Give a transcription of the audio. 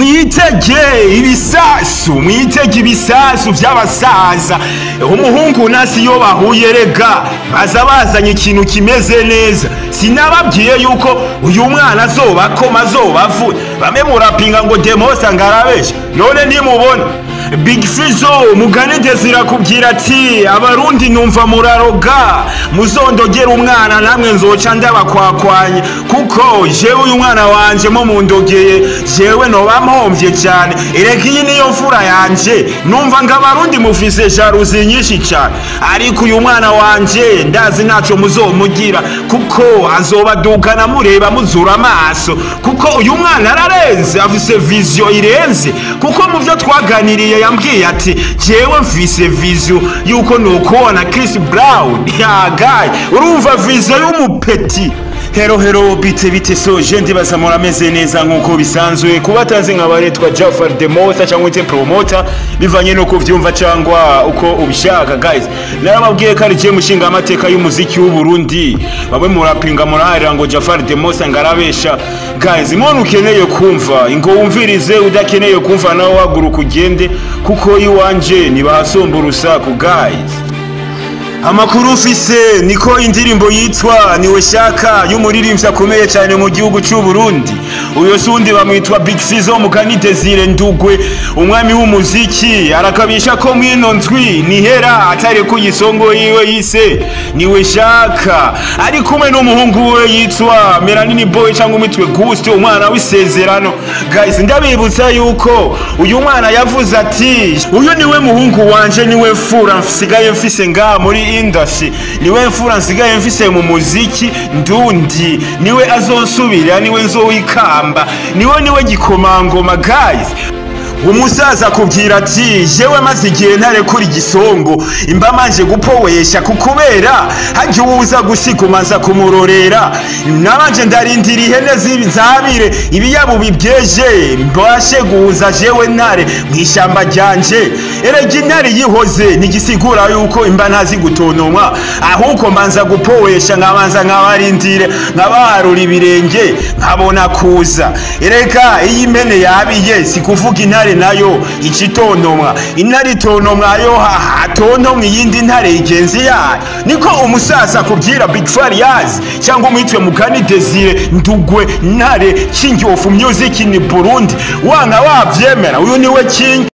Mwitege ibisasu, mwitege ibisasu vy'abasaza. Umuhungu nasi iyo bahuye rega baza bazanye ikintu kimeze neza. Sinababwiye yuko uyu mwana azoba koma azoba avuye. Bamwe murapinga ngo Demosa ngarabesha, none ntimubona Big Fizzo. Mugani Desire akubwira ati abarundi numva muraroga, muzondogera umwana namwe nzoca ndabakwakwanya, kuko jewe uyu mwana wanje mo mundogeye jewe noba mpomvye cyane. Erega iyi niyo mfura yanje. Numva ngo abarundi mufise jalousie nyinshi cyane, ariko uyu mwana wanje ndazi ntaco muzomugira, kuko azobadukana mureba muzura amaso, kuko uyu mwana ararenze, afise vision irenze. Kuko mu byo twaganiriye yambwiye ati jewe mfise vision yuko nukubona Chris Brown ya guy. Urumva vision y'umupeti. Hello hello, bite bite? So je ndibaza murameze neza nkuko bisanzwe. Kuba atazi nka Jafar Demosa cyangwa se promoter, bivanye nuko vyumva cyangwa uko ubishaka. Guys, narababwiye ko ari je mushinga amateka y'umuziki w'u Burundi. Bamwe murapinga, muraharira ngo Jafar Demosa ngarabesha. Guys, umuntu ukeneye kumva ingo wumvirize, udakeneye kumva nawe waguruka ugende, kuko iwanje ntibahasomba urusaku. Guys, amakuru ufise niko indirimbo yitwa Niwe Shaka y'umuririmbyi akomeye cyane mu gihugu cy'u Burundi. Uyo sundi bamwitwa Big Fizzo Mugani Desire Ndugwe, umwami w'umuziki. Arakabisha ko mwino ndwi nihera atari ku yisongo yiwe yise Niwe Shaka, ari kumwe n'umuhungu we yitwa Melanini Boy cyangwa umwitwe Gusto, umwana w'isezerano. Guys, ndabibutsa yuko uyu mwana yavuze ati uyu niwe muhungu wanje, niwe mfura nsigaye mfise ngaha muri industry, niwe mfura nsigaye mfise mu muziki ndundi, niwe azonsubira, niwe nzowikamba, niwe gikomangoma. Guys, umusaza akubwira ati jewe maze igihe ntarekura igisongo, imba manje gupowesha, kukubera hajya uwuza gusiga kumurorera. Nabanje ndarindira ihene zabire ibiyabu bibyeje, mbashe guhuza jewe ntare mw'ishyamba ryanje. Erega intare yihoze ntigisigura yuko imba ntazi gutonoma, ahubwo mbanza gupowesha, nkabanza nkabarindire, nkabaharura ibirenge, nkabona kuza. Erega iyo impene yabiye si kuvuga intare nayo ikitontomwa, intare itontomwa yo hatontomwa iyindi ntare igenzi yayo. Niko umusaza akubwira Big Farias cyangwa umwitwe Mugani Desire Ndugwe, ntare, king of music in Burundi. Wanga wavyemera, uyu niwe king.